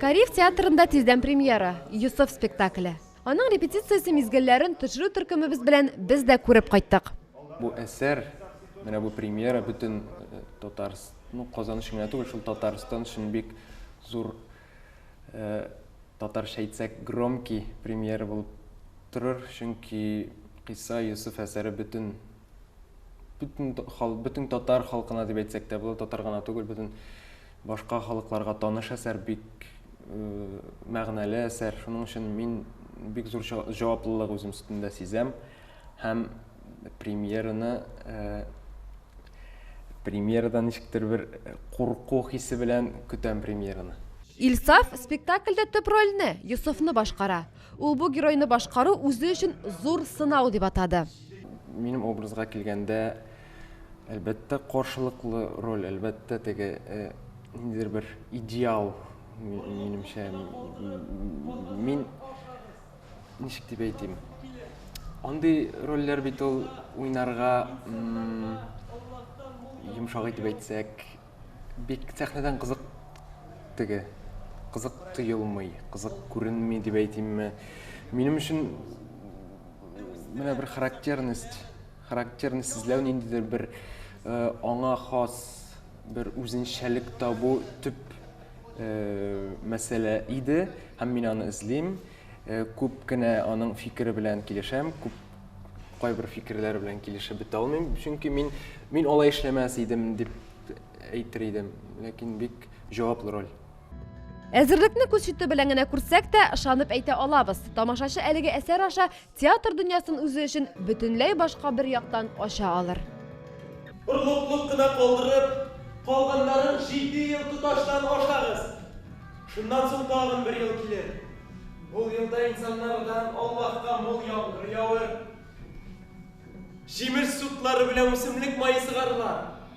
Кариев театрында тиздән премьера, Йосыф спектакле. Аның репетициясе мизгелләрен төшерү төркемебез белән без дә күреп кайттык. Бу әсәр, менә бу премьера бөтен татар, ну, Казан өчен генә түгел, шул Татарстан өчен бик зур, татарча әйтсәк, громкий премьера булып торыр, чөнки Кыйсса Йосыф әсәре бөтен бөтен бөтен татар халкына дип әйтсәк тә була, татар гына түгел, бөтен башка халыкларга таныш әсәр, бик мәгънәле әсәр. Шуның өчен мин бик зур җаваплылык үзем өстендә сизәм һәм премьераны премьерадан ничектер бер курку хисе белән көтәм премьераны. Илсаф спектакльдә төп рольне, Йосыфны башкара. Ул бу геройны башкару үзе өчен зур сынау дип атады. Минем образга килгәндә, әлбәттә, каршылыклы роль, әлбәттә, теге ниндидер бер идеал, минемчә, мин ничек дип әйтим, андый рольләр бит ул уйнарга, йомшак итеп әйтсәк, бик сәхнәдән кызык теге, кызык тоелмый, кызык күренми дип әйтимме. Минем өчен менә бер характерность, характерность эзләү, ниндидер бер аңа хас бер үзенчәлек табу төп мәсьәлә иде, һәм мин аны эзлим. Күп кенә аның фикере белән килешәм, күп кайбер фикерләре белән килешеп бетә алмыйм, чөнки мин мин алай эшләмәс идем дип әйтер идем, ләкин бик җаваплы роль. Әзерлекне күз чите белән генә күрсәк тә, ышанып әйтә алабыз, тамашачы әлеге әсәр аша театр дөньясын үзе өчен бөтенләй башка бер яктан ача алыр. Орлыклык кына калдырып, калганнарын җиде ел тоташтан ашагыз. Шуннан соң тагын бер ел килер. Ул елда инсаннардан Аллаһка мул яңгыр явыр. Җимеш сутлары белән үсемлек мае сыгарлар.